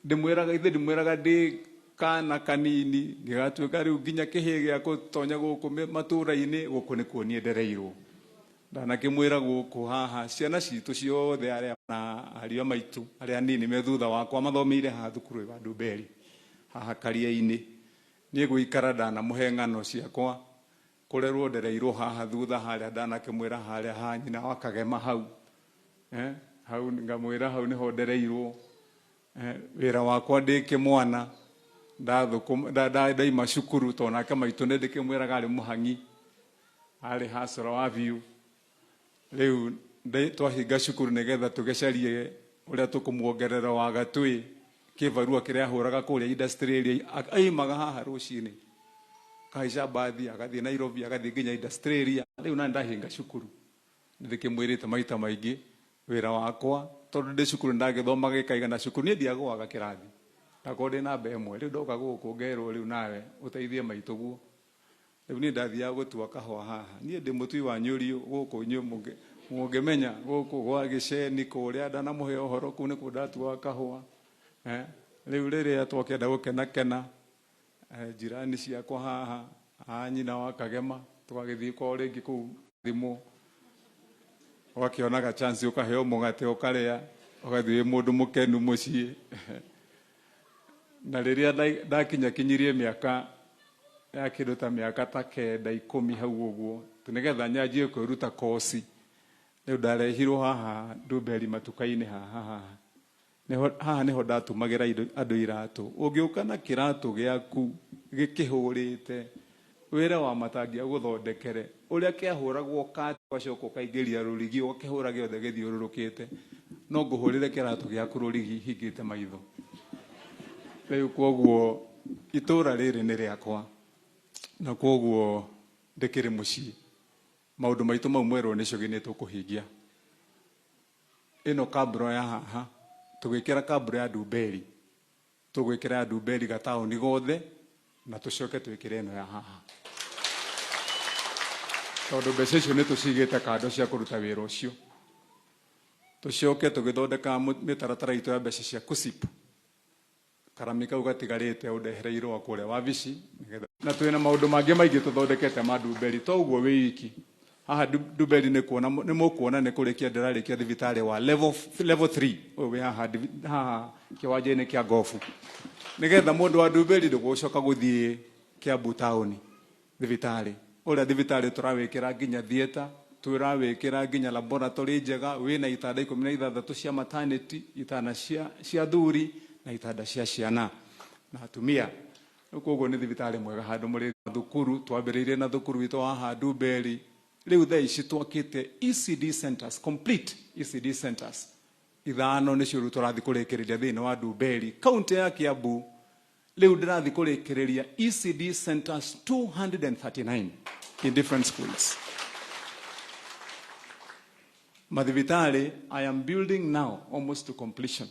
Ndĩmwĩraga ithe, ndĩmwĩraga ndĩ kana kanini ngĩgatuĩka rĩu nginya kĩhĩĩ gĩa gũtonya gũkũ matũũra-inĩ, gũkũ nĩkuo niĩ ndereirwo. Ndanakĩmwĩra gũkũ haha ciana citũ ciothe arĩa na ariũ a maitũ arĩa anini me thutha wakwa mathomeire haha thukuru ũyũ wa Ndumberi haha Karia-inĩ. Niĩ gũikara ndanamũhe ng'ano ciakwa, kũrerwo ndereirwo haha thutha harĩa ndanakĩmwĩra harĩa ha nyina wa Kagema hau. Hau ngamwĩra hau nĩho ndereirwo. Wĩra wakwa ndĩ kĩmwana ndaima cukuru tondũ nake maitũ nĩ ndĩkĩmwĩraga arĩ mũhang'i, arĩ hacora wa biũ. Rĩu twahinga cukuru nĩgetha tũgĩcarie ũrĩa tũkũmuongerera wa gatwĩ kĩbarua kĩrĩa ahũraga kũrĩa industry area, aimaga haha rũcinĩ akahaica mbathi agathiĩ Nairobi, agathiĩ nginya industry area. Rĩu nani ndahinga cukuru nĩndĩkĩmwĩrĩte maita maingĩ wĩra wakwa tondũ ndĩ cukuru nĩndagĩthomaga gĩkaigana cukuru, niĩ ndiagũaga kĩrathi, ndakorwo ndĩ namba ĩmwe. Rĩu ndoka gũkũ ngerwo rĩu nawe ũteithie maitũguo. Rĩu niĩ ndathiaga gũtua kahũa haha, niĩ ndĩ mũtui wa nyũriũ gũkũ inyuĩ mũngĩmenya gũkũ gwa gĩceni kũrĩa ndanamũhe ũhoro kũu nĩkuo ndatuaga kahũa. Rĩu rĩrĩa twakĩenda gũkenakena jirani ciakwa haha a nyina wa Kagema tũgagĩthiĩ kwao rĩngĩ kũu thimũ, ũgakĩonaga chance ũkaheo mũgate ũkarĩa ũgathiĩ wĩ mũndũ mũkenu mũciĩ. Na rĩrĩa ndakinyakinyirie mĩaka ya kĩndũ ta mĩaka ta 9, 10 hau ũguo, nĩgetha nyanjie kwĩruta koci, rĩu ndarehirwo haha Ndumberi matuka-inĩ haha haha. Nĩho, haha nĩho ndatumagĩra andũ iratũ. Ũngĩũka na kĩratũ gĩaku gĩkĩhũrĩte, wĩre wa matangi agũthondekere, ũrĩa kĩahũragwo kati ũgacoka ũkaingĩria rũrigi ũgakĩhũra gĩothe gĩthiũrũrũkĩte, no ngũhũrĩre kĩratũ gĩaku rũrigi hingĩte maitho. Rĩu kwoguo itũra rĩrĩ nĩ rĩakwa, na kwoguo ndĩkĩrĩ mũciĩ. Maũndũ maitũ mau mwerwo nĩ Cũgĩ nĩ tũkũhingia. Ĩno kabro ya haha, tũgĩkĩra kabro ya Ndumberi, tũgwĩkĩra ya Ndumberi gataũni gothe na tũcoke twĩkĩre ĩno ya haha, tondũ mbeca icio nĩ tũcigĩte kando cia kũruta wĩra ũcio. Tũcoke tũgĩthondeka mĩtaratara itũ ya mbeca cia KUSIP, karami kau gatigarĩte ũndehere irũa kũrĩa wabici nĩgetha. Na twĩna maũndũ mangĩ maingĩ tũthondekete ma Ndumberi, to ũguo wĩ iki. Haha Ndumberi nĩ kuona nĩ mũkuona nĩ kũrĩkia ndĩrarĩkia thibitarĩ wa level 3 ũyũ wĩ haha haha kĩwanja-inĩ kĩa ngobu, nĩgetha mũndũ wa Ndumberi ndũgũcoka gũthiĩ Kiambu taũni thibitarĩ. Ũrĩa thibitarĩ tũrawĩkĩra nginya theatre, tũrawĩkĩra nginya laboratory njega, wĩna itanda 16 cia maternity, itanda cia athuri na itanda cia ciana na atumia. Rĩu koguo nĩ thibitarĩ mwega handũ mũrĩ. Thukuru twambĩrĩirie na thukuru witũ haha Ndumberi, rĩu thaa ici twakĩte ECD centers, complete ECD centers 5 nĩcio rĩu tũrathiĩ kũrĩkĩrĩria thĩinĩ wa Ndumberi, kaunti ya Kiambu. Rĩu ndĩrathiĩ kũrĩkĩrĩria ECD centers 239 in different schools. Mathibitarĩ, I am building now almost to completion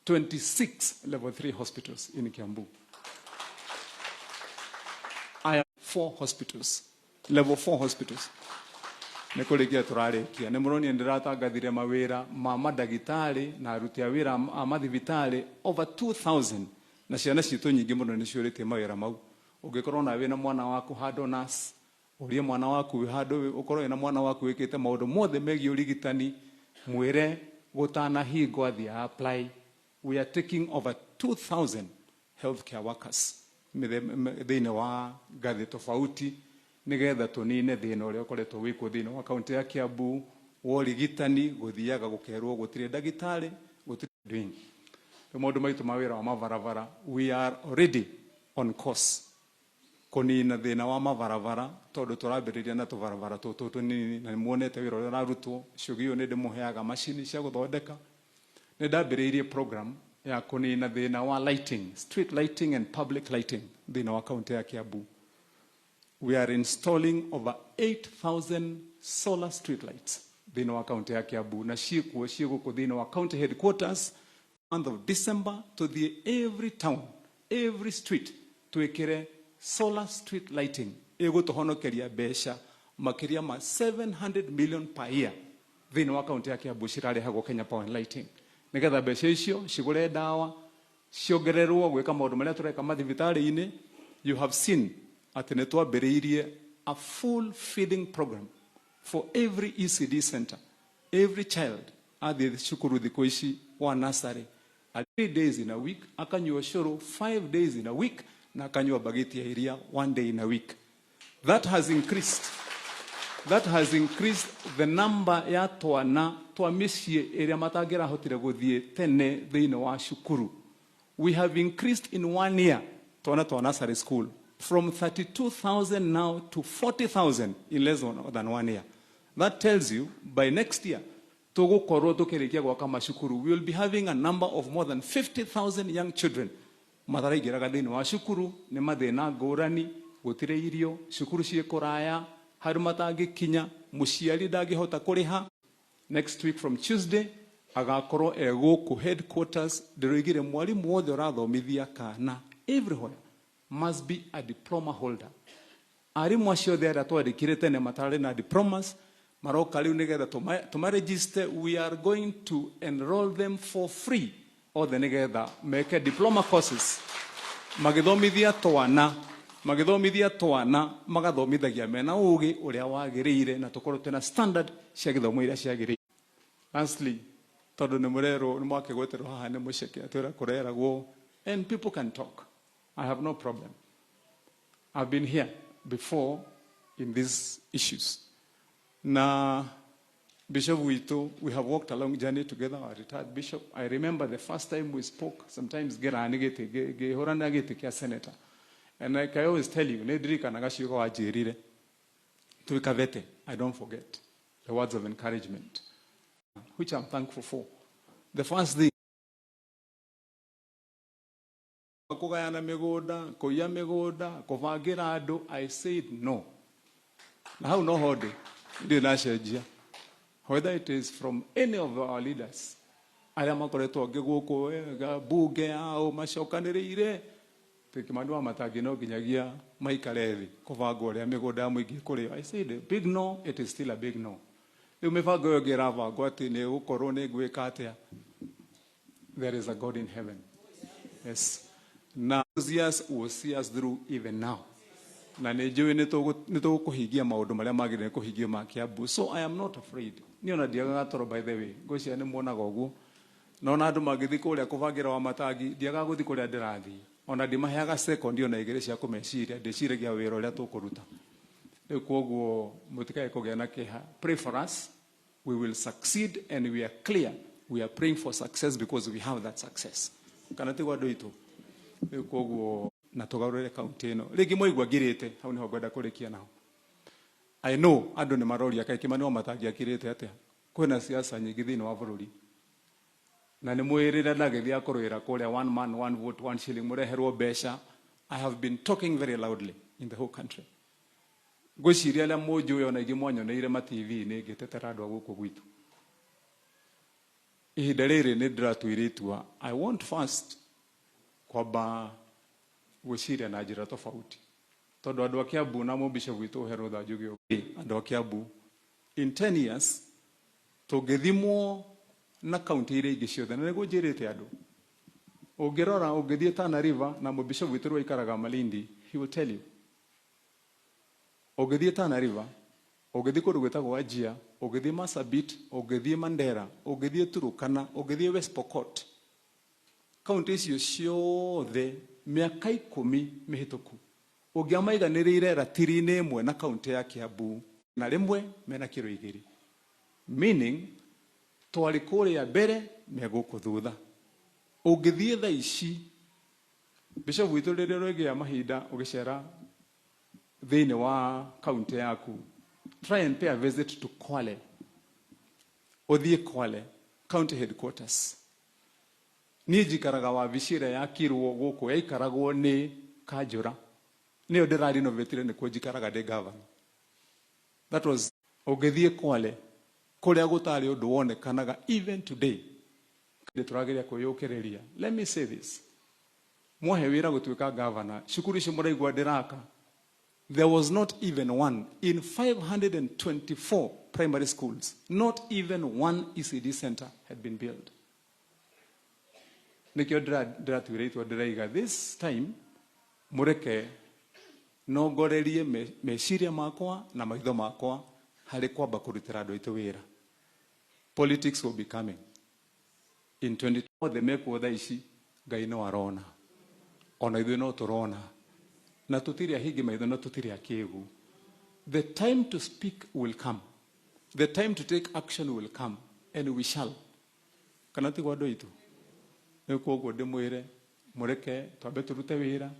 26 level 3 hospitals in Kiambu. I am 4 hospitals, level 4 hospitals. Nĩ kũrĩkia tũrarĩkia. Nĩ mũronire ndĩratangathire mawĩra ma mandagĩtarĩ na aruti a wĩra a mathibitarĩ over 2000, na ciana citũ nyingĩ mũno nĩ ciũrĩtie mawĩra mau. Ũngĩkorwo nawe wĩna mwana waku handũ nurse, ũrie mwana waku wĩ handũ, ũkorwo wĩna mwana waku wĩkĩte maũndũ mothe megiĩ ũrigitani, mwĩre gũtanahingwo athiĩ apply. We are taking over 2000 healthcare workers thĩinĩ wa ngathĩ tofauti, nĩgetha tũnine thĩna ũrĩa ũkoretwo wĩkuo thĩinĩ wa kaunti ya Kiambu wa ũrigitani, gũthiaga gũkerwo gũtirĩ ndagĩtarĩ, gũtirĩ doing. Rĩu maũndũ maitũ ma wĩra wa mabarabara, we are already on course kũnina thĩna wa mabarabara, tondũ tũrambĩrĩria na tũbarabara tũtũ tũnini, na nĩmuonete wĩra ũrĩa ũrarutwo. Cũgi ũyũ nĩ ndĩmũheaga macini cia gũthondeka. Nĩ ndambĩrĩirie program ya kũnina thĩna wa lighting, street lighting and public lighting thĩinĩ wa kaunti ya Kiambu. We are installing over 8,000 solar street lights thĩinĩ wa kaunti ya Kiambu, na ciĩkuo ciĩ gũkũ thĩinĩ wa county headquarters. Month of December tũthiĩ every town, every street twĩkĩre solar street lighting ĩgũtũhonokeria mbeca makĩria ma 700 million per year thĩinĩ wa kaunti ya Kiambu cirarehagwo Kenya Power and Lighting, nĩgetha mbeca icio cigũre ndawa. Ciongererwo gwĩka maũndũ marĩa tũreka mathibitarĩ-inĩ. You have seen atĩ nĩ twambĩrĩirie a full feeding program for every ECD center. Every child athiĩ cukuru thikũ ici wa nursery, 3 days in a week akanyua cũrũ, 5 days in a week na akanyua bagiti ya iria one day in a week. That has increased the number ya twana twa mĩciĩ ĩrĩa matangĩrahotire gũthiĩ tene thĩinĩ wa cukuru. We have increased in one year twana twa nursery school from 32,000 now to 40,000 in less than one year. That tells you by next year tũgũkorwo tũkĩrĩkia gwaka macukuru, we will be having a number of more than 50,000 young children mataraingĩraga thĩinĩ wa cukuru nĩ mathĩna ngũrani, gũtirĩ irio, cukuru ciĩ kũraya, handũ matangĩkinya, mũciari ndangĩhota kũrĩha. Next week from Tuesday agakorwo e gũkũ headquarters. Ndĩroigire mwarimũ wothe ũrathomithia kana everywhere must be a diploma holder. Arimũ acio othe arĩa twandĩkire tene matarĩ na diplomas maroka rĩu nĩgetha tũmaregister. We are going to enroll them for free othe nĩgetha meke diploma courses, magĩthomithia twana magathomithagia mena ũgĩ ũrĩa wagĩrĩire na tũkorwo twĩna standard cia gĩthomo iria ciagĩrĩire. Lastly, tondũ nĩ mũrerwo nĩ mwakĩgweterwo haha nĩ mũceke atwĩra kũreragwo, and people can talk, I have no problem. I've been here before in these issues na bishop witũ. We have walked a long journey together, our retired bishop. I remember the first time we spoke, sometimes ngĩrani gĩtĩ ngĩhũrana gĩtĩ kĩa senator, and like I always tell you, nĩ ndirikanaga ciugo wanjĩrire twĩ Kabete. I don't forget the words of encouragement, which I'm thankful for. The first thing, kũgayana mĩgũnda, kũiya mĩgũnda, kũbangĩra andũ, I said no. Na hau no ho ndĩ, ndirĩ ndacenjia, whether it is from any of our leaders arĩa makoretwo angĩ gũkũ bunge yao macokanĩrĩire. Kimani wa Matangi no nginyagia maikare thĩ kũbangwo ũrĩa mĩgũnda ya mũingĩ ĩkũrĩo. I said a big no, it is still a big no. Rĩu mĩbango ĩyo ĩngĩ ĩrabangwo atĩ nĩ gũkorwo nĩ ngwĩka atĩa, there is a God in heaven. Yes, na those years will see us through even now, na nĩ njũĩ nĩ tũkũhingia maũndũ marĩa magĩrĩire kũhingio ma Kiambu. So I am not afraid. Niĩ ona ndiagaga toro, by the way. Ngwĩciria nĩ muonaga ũguo, na ona andũ mangĩthiĩ kũrĩa kũbangĩra wa Matangi, ndiagaga gũthiĩ kũrĩa ndĩrathiĩ, ona ndimaheaga second ona igĩrĩ cia kũmeciria. Ndĩciragia wĩra ũrĩa tũkũruta rĩu. Kwoguo mũtikae kũgĩa na kĩeha. Pray for us, we will succeed, and we are clear we are praying for success because we have that success. Kana tiguo, andũ aitũ? Rĩu kwoguo na tũgarũrĩre kaunti ĩno rĩngĩ mwaigua ngirĩte hau nĩho ngwenda kũrĩkia naho. I know andũ nĩ maroria kaĩ Kimani wa Matangi akirĩte atĩa. Kwĩna siasa nyingĩ thĩinĩ wa bũrũri, na nĩ mwĩrĩre ndagĩthiĩ kũrũĩra kũrĩa one man, one vote, one shilling, mũreherwo mbeca. I have been talking very loudly in the whole country. Ngwĩciria arĩa mũnjũĩ ona ingĩ mwanyoneire ma TV-inĩ ngĩtetera andũ a gũkũ gwitũ. Ihinda rĩrĩ nĩ ndĩratuire itua, I want first kwamba gwĩciria na njĩra tofauti, tondũ andũ a Kiambu na mũbishop witũ ũhe rũtha njuge ũguo. Andũ a Kiambu in 10 years tũngĩthimwo na kaunti iria ingĩ ciothe, na nĩguo njĩrĩte andũ, ũngĩrora ũngĩthiĩ Tana River, na mũbishop witũ rĩu aikaraga Malindi, he will tell you, ũngĩthiĩ Tana River, ũngĩthiĩ kũndũ gwĩtagwo Wajir, ũngĩthiĩ Marsabit, ũngĩthiĩ Mandera, ũngĩthiĩ Turkana, ũngĩthiĩ West Pokot, kaunti icio ciothe mĩaka 10 mĩhĩtũku ũngĩamaiganĩrĩire ratiri-inĩ ĩmwe na kaunti ya Kiambu na rĩmwe mena kiro 2, meaning twarĩ kũrĩa mbere, me gũkũ thutha. Ũngĩthiĩ thaa ici, bishop witũ, rĩrĩa ũrĩgĩa mahinda ũgĩcera thĩinĩ wa kaunti yaku, try and pay a visit to Kwale. Ũthiĩ Kwale county headquarters. Niĩ njikaraga wabici ĩrĩa yakirwo gũkũ yaikaragwo nĩ kanjũra, nĩyo ndĩrarinovatire, nĩkuo njikaraga ndĩ governor. That was ũngĩthiĩ Kwale kũrĩa gũtarĩ ũndũ wonekanaga. Even today ndĩ tũrageria kwĩyũkĩrĩria. Let me say this, mwahe wĩra gũtuĩka governor, cukuru icio mũraigua ndĩraka, there was not even one in 524 primary schools. Not even one ECD center had been built. Nĩkĩo ndĩratuire itua, ndĩraiga this time mũreke nongorerie meciria makwa na maitho makwa harĩ kwamba kũrutĩra andũ aitũ wĩra. Politics will be coming in 20. Othe mekuo thaa ici, Ngai no arona, ona ithuĩ no tũrona, na tũtirĩ ahingi maitho na tũtirĩ akĩgu. The time to speak will come, the time to take action will come, and we shall. Kana tiguo, andũ aitũ? Nĩ koguo ndĩmwĩre mũreke twambe tũrute wĩra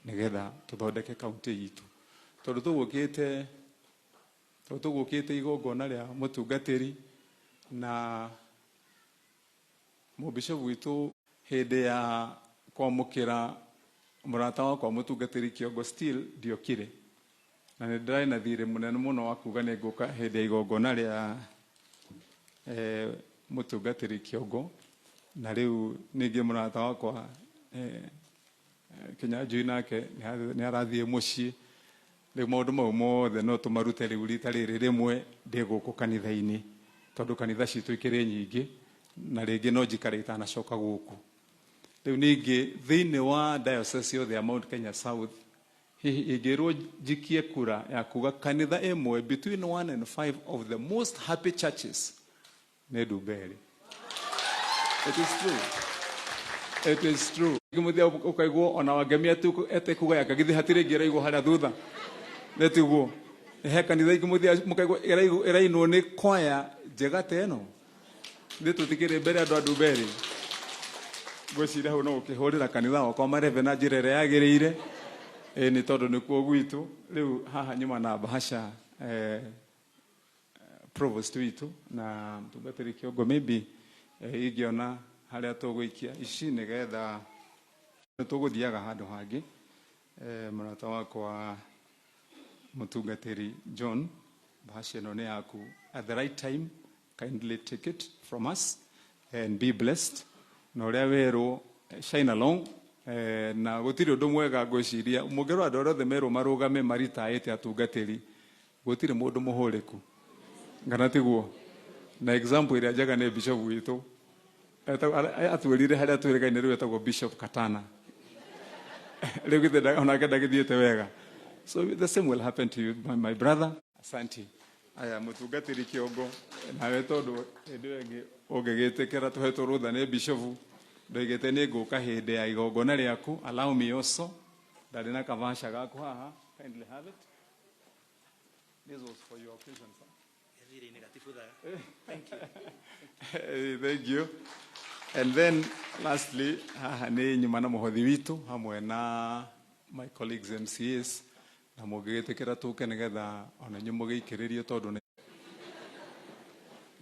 nĩgetha tũthondeke kaunti itũ, tondũ tũgũkĩte igongona rĩa mũtungatĩri na mũbishopu witũ hĩndĩ ya kwamũkĩra mũrata wakwa mũtungatĩri Kĩongo. Still ndiokire, na nĩ ndĩrarĩ na thirĩ mũnene mũno wa kuga nĩ ngũka hĩndĩ ya igongona rĩa mũtungatĩri Kĩongo. Na rĩu ningĩ mũrata wakwa Kinyanjui nake nĩ arathiĩ mũciĩ. Rĩu maũndũ mau mothe no tũmarute rĩu rita rĩrĩ rĩmwe ndĩ gũkũ kanitha-inĩ, tondũ kanitha citũ ikĩrĩ nyingĩ na rĩngĩ no njikare itanacoka gũkũ. Rĩu ningĩ thĩinĩ wa diocese yothe ya Mount Kenya South, hihi ingĩrwo njikie kura ya kuga kanitha ĩmwe between one and five of the most happy churches, nĩ Ndumberi. It is true, it is true. Ngĩmũthia ũkaigwo ona wangemia tu etekuga yakagithĩ hatirĩ ĩngĩ ĩraigwo harĩa thutha. Nĩ tiguo he kanitha ingĩ mũthia mũkaigwo ĩrainwo nĩ kwaya njega ta ĩno. Nĩ tũtikĩrĩ mbere andũ a Ndumberi. Ngwĩciria hau no ũkĩhũrĩra kanitha wakwa marebe na njĩra ĩrĩa yagĩrĩire. Ĩ nĩ tondũ nĩkuo gwitũ. Rĩu haha nyuma na bahasha, provost witũ na mũtungatĩri Kĩongo, maybe ingĩona harĩa tũgũikia ici nĩgetha nĩ tũgũthiaga handũ hangĩ. Mũrata wakwa mũtungatĩri John, bahasha ĩno nĩ yaku. At the right time, kindly take it from us and be blessed. Na ũrĩa werwo, shine along, na gũtirĩ ũndũ mwega. Ngwĩciria mũngĩrora andũ arĩa othe merwo marũgame maritaĩte atungatĩri, gũtirĩ mũndũ mũhũrĩku, kana tiguo? Na example ĩrĩa njega nĩ bishop witũ. Atwĩrire harĩa twĩrĩgaine rĩu etagwo Bishop Katana. Rĩu githĩ onake ndagĩthiĩte wega? So the same will happen to you, my brother. Asante. Aya, mũtungatĩri Kĩongo, nawe tondũ hĩndĩ ĩyo ĩngĩ ũngĩgĩtĩkĩra tũhetwo rũtha nĩ bishofu, ndoigĩte nĩ ngũka hĩndĩ ya igongona rĩaku. Allow me also, ndarĩ na kabasha gaku haha. Kindly have it. This was for your occasion, sir. Thirĩ-inĩ gatibuthaga. Thank you. Thank you. And then lastly, haha nĩ nyuma na mũhothi witũ hamwe na my colleagues MCAs, na mũngĩgĩtĩkĩra tũke nĩgetha ona inyuĩ mũgĩikĩrĩrie, tondũ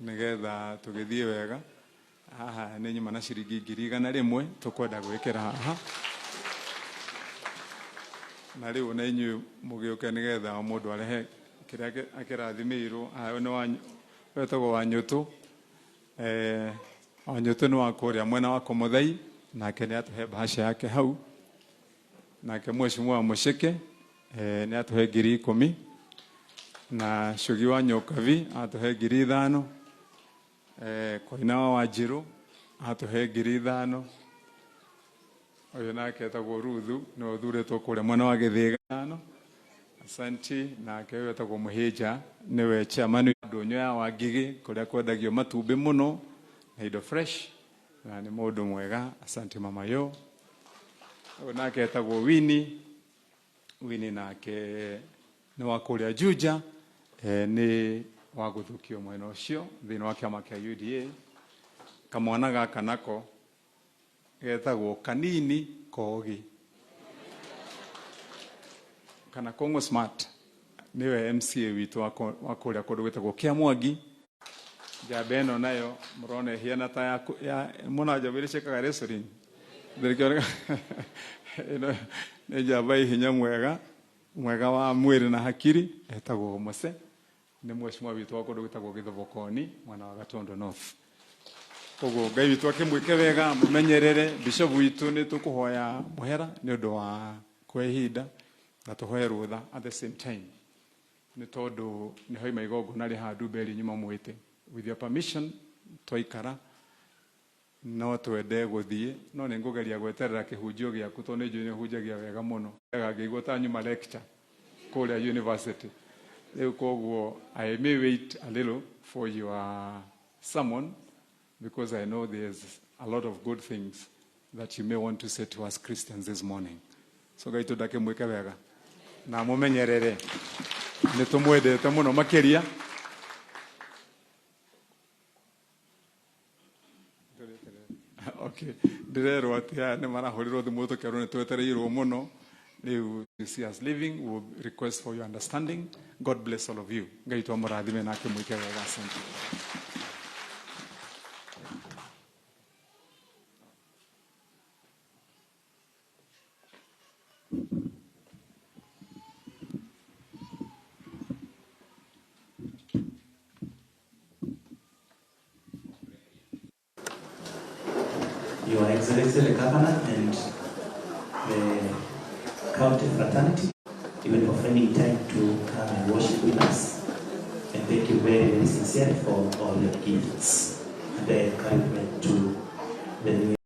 nĩgetha tũgĩthiĩ wega. Haha nĩ nyuma na ciringi 100,000 tũkwenda gwĩkĩra haha, na rĩu na inyuĩ mũgĩũke nĩgetha o mũndũ arehe kĩrĩa akĩrathimĩirwo. Haha nĩ wetagwo Wanyũtũ. Wanyũtũ nĩ wa kũrĩa mwena wa Kũmũthai, nake nĩ atũhe bahasha yake hau. Nake mheshimiwa Mũceke nĩ atũhe 10,000, na Cugi wa Nyokabi atũhe 5,000, Koina wa Wanjirũ atũhe 5,000. Ũyũ nake etagwo Ruthu, nĩwe ũthurĩtwo kũrĩa mwena wa Gĩthĩgano. Asanti. Nake ũyũ etagwo Mũhĩnja, nĩwe chairman ndũnyũ ya Wangigĩ, kũrĩa kwendagio matumbĩ mũno na indo fresh, na nĩ mũndũ mwega. Asante, mama yo. Ũyũ nake etagwo Winnie. Winnie nake nĩ wa kũrĩa Juja, nĩ wa gũthukio mwena ũcio thĩinĩ wa kĩama kĩa UDA. Kamwana gaka nako getagwo Kanini Kogi kana Kongo Smart, nĩwe MCA witũ wa kũrĩa kũndũ gwĩtagwo Kĩamwangi. Njamba ĩno nayo mũrona ĩhiana ta ya mũna njamba iria ciĩkaga wrestling. Ndĩrĩkĩoneka ĩno nĩ njamba ĩ hinya mwega mwega wa mwĩrĩ na hakiri, etagwo Mose, nĩ mheshimiwa witũ wa kũndũ gwĩtagwo Gĩthobokoni, mwena wa Gatondo North. Koguo Ngai witũ akĩmwĩke wega, mũmenyerere. Bishop witũ, nĩ tũkũhoya mũhera nĩ ũndũ wa kwa ihinda, na tũhoe rũtha at the same time, nĩ tondũ nĩ hoima igongona rĩa haha Ndumberi nyuma mwĩte. With your permission, twaikara. No twende guthie no nĩ ngũgeria gweterera kĩhunjio gĩaku tondũ nĩ njũĩ nĩ ũhunjagia wega mũno. Ngĩigua ta nyuma lecture kũrĩa university. Rĩu koguo I may wait a little for your sermon because I know there's a lot of good things that you may want to say to us Christians this morning. So Ngai tũndakĩmwĩke wega na mũmenyerere nĩ tũmwendete mũno makĩria. Okay, ndĩrerwo atĩ aya nĩ marahũrĩrwo thimũ tũkerwo nĩ twetereirwo mũno. Rĩu you see us leaving, we will request for your understanding. God bless all of you. Ngai twamũrathime na akĩmwĩke wega. Asante. Your Excellency the Governor and the county fraternity, even for finding time to come and worship with us. And thank you very, very sincerely for all your gifts and the encouragement to the new